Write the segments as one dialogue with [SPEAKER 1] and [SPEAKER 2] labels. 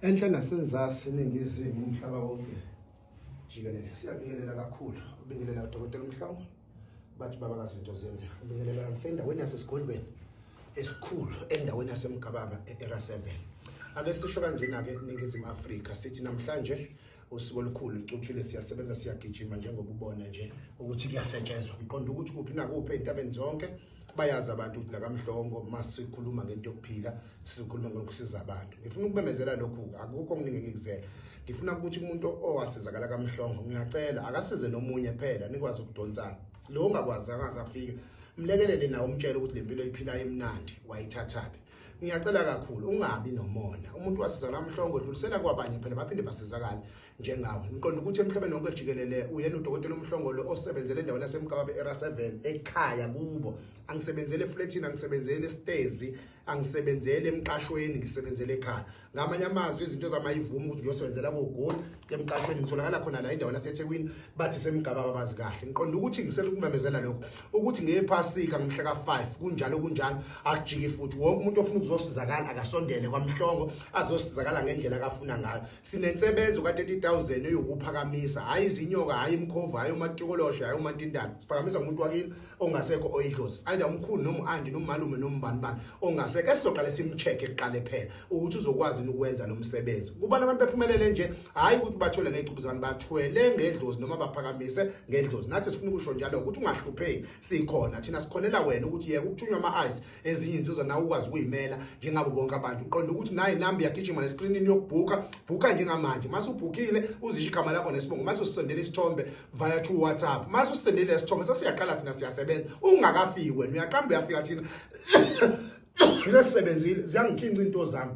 [SPEAKER 1] Enhla nasenzasi eningizimu umhlaba wonke jikelele siyabingelela kakhulu ubingelela udokotela uMhlongo bathi babakazi into zenzeka ubingelela ngisendaweni yasesigodlweni esikhulu endaweni yaseMgababa e-Era 7 ake sisho kanjena-ke eNingizimu Afrika sithi namhlanje usuku olukhulu lucuthile siyasebenza siyagijima njengoba ubona nje ukuthi kuyasetshenzwa ngiqonda ukuthi kuphi nakuphi ey'ntabeni zonke bayazi abantu ukuthi lakamhlongo masikhuluma ngento yokuphila sikhuluma ngokusiza abantu ngifuna ukumemezela lokhu akukho okuningi engikuzela ngifuna ukuthi umuntu owasizakala kamhlongo ngiyacela akasize nomunye phela nikwazi ukudonsana lo ongakwazi akaze afike mlekelele nawe umtshele ukuthi le mpilo oyiphilayo imnandi wayithathaphi ngiyacela kakhulu ungabi nomona umuntu wasiza lamhlongo dlulisela kwabanye phela baphinde basizakale njengawe ngiqonda ukuthi emhlabeni wonke jikelele uyena udokotela umhlongo lo osebenzele endaweni yasemkababe era 7 ekhaya kubo angisebenzele efletini angisebenzele esitezi angisebenzele emqashweni ngisebenzele ekhaya ngamanye amazwi izinto zamayivuma ukuthi ngiyosebenzela kogoli emqashweni ngitholakala khona la endaweni yaseThekwini bathi semgababa bazi kahle ngiqonda ukuthi ngisele ukumemezela lokho ukuthi ngephasika ngomhla ka-5 kunjalo kunjalo akujiki futhi wonke umuntu ofuna ukuzosizakala akasondele kwamhlongo azosizakala ngendlela akafuna ngayo sinensebenzo ka-30000 eyokuphakamisa hhayi izinyoka hhayi imkhovu hhayi umatikoloshe hhayi umantindane siphakamisa umuntu wakini ongasekho oyidlozi either umkhulu noma u-anti noma umalume noma ubani bani ongasekho esizoqale simcheck-e kuqale phela ukuthi uzokwazi ukwenza lo msebenzi kubona abantu bephumelele nje hhayi ukuthi bathwele ngey'cubu zani bathwele ngedlozi noma baphakamise ngedlozi nathi sifuna ukusho njalo ukuthi ungahlupheki sikhona thina sikhonela wena ukuthi yeka ukuthunywa ama-ice ezinye iy'nsizwa nawe ukwazi ukuyimela njengabo bonke abantu uqonda ukuthi nayi inamba iyagijima neskrinini yokubhukha bhukha njengamanje mase ubhukhile uzisho igama lakho nesibongo mase usisendela isithombe via to WhatsApp mase usisendele isithombe sesiyaqala thina siyasebenza ungakafiki wena uyaqamba uyafika thina sesisebenzile ziyangikhinca into zami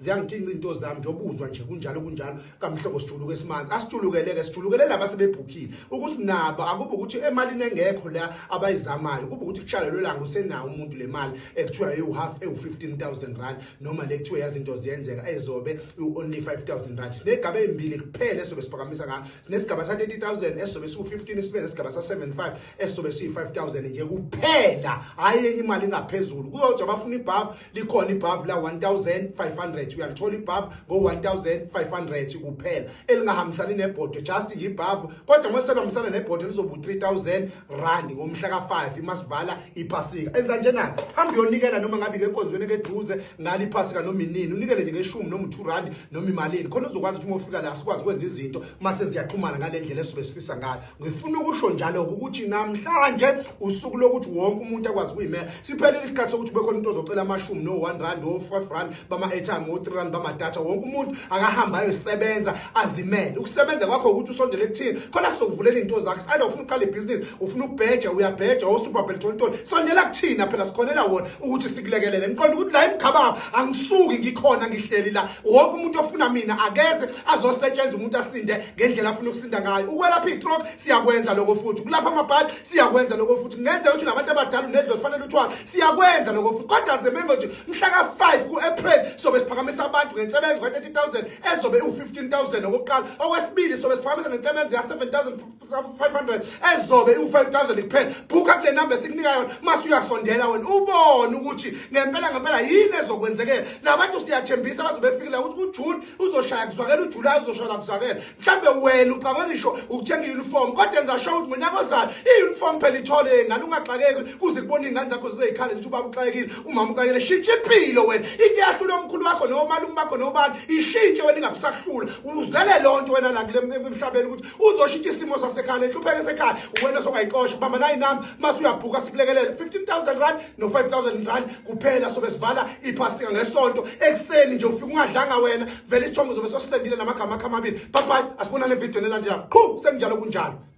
[SPEAKER 1] ziyangikinca into zami nje obuzwa nje kunjalo kunjalo kamhlobo sijuluke esimanzi asijulukeleke sijulukele laba sebebhukhile ukuthi nabo akube ukuthi emalini engekho la abayizamayo kube ukuthi kutshalelwe langa usenawo umuntu le mali ekuthiwa ewu-half ewu-15000 rand noma le kuthiwa yazi into ziyenzeka ezobe only 5000 rand sinegaba ezimbili kuphela esobe siphakamisa ngayo sinesigaba sa-30000 esizobe siwu-15 sibe nesigaba sa-75 esizobe siyi-5000 nje kuphela hhayi enye imali ingaphezulu kuzothi abafuna ibhavu likhona ibhavu la 1500 uyalithola ibhavu ngo-1500 kuphela elingahambisani nebhodo just nje ibhavu kodwa uma selihambisana nebhodo lizoba u-3000 rand ngomhla ka-5 imasivala iphasika enza njena hamba uyonikela noma ngabe ke enkonzweni ekeduze ngalo iphasika noma inini unikele nje ngeshumi noma u-2 rand noma imalini khona uzokwazi ukuthi uma ufika la sikwazi ukwenza izinto mase ziyaxhumana ngale ndlela esuke sifisa ngayo ngifuna ukusho njalo ukuthi namhlanje usuku lokuthi wonke umuntu akwazi ukuyimela siphelile isikhathi sokuthi kube khona umuntu ozocela amashumi no-1 rand o-5 rand bama-airtime o-3 rand bamadatha wonke umuntu akahamba ayosebenza azimele ukusebenza kwakho ukuthi usondele kuthini khona sizokuvulela iy'nto zakho either ufuna ukuqala ibhizinisi ufuna ukubheja uyabheja osuper beltontoni sondela kuthina phela sikhonela wona ukuthi sikulekelele ngiqonda ukuthi la emgababa angisuki ngikhona ngihleli la wonke umuntu ofuna mina akeze azosetshenzwa umuntu asinde ngendlela afuna ukusinda ngayo ukwelapha iy'stroke siyakwenza lokho futhi ukulapha amabhadi siyakwenza lokho futhi kungenzeka ukuthi unabantu abadala unedlozi fanele uthwala siyakwenza lokho futhi kodwa zemengo nje mhla ka-5 ku-april sobe siphakamisa abantu ngensebenzo ka-30 000 ezobe iwu-15 000 okokuqala okwesibili sobe siphakamisa ngensebenzo ya-7 500 ezobe iwu-5000 kuphela bhukha kule namba esikunika yona mase uyasondela wena ubone ukuthi ngempela ngempela yini ezokwenzekela nabantu siyathembisa bazobe befikile ukuthi kujune uzoshaya kuzwakela ujulayi uzoshaya kuzwakela mhlawumbe wena uxakwe ngisho ukuthenga i-uniform kodwa enza sure ukuthi ngonyaka ozayo i-uniform phela ithole ngane ungaxakeki kuze kubona iy'ngane zakho zizey'khale zithi ubaba uxakekile umama uxakekile shintsha impilo wena into eyahlula omkhulu wakho nomalume bakho nobani ishintshe wena ingabisakuhlula uzele loo nto wena la kule emhlabeni ukuthi uzoshintsha isimo sasekhaya nenhlupheko esekhaya uwena songayixosha bamba nayi nami mase uyabhuka sikulekelele 15000 rand no 5000 rand kuphela sobe sivala iphasika ngesonto ekuseni nje ufika ungadlanga wena vele isithombe uzobe sosisendile namagama akho amabili bye bye asibonane evidweni elandelayo qhu sekunjalo kunjalo.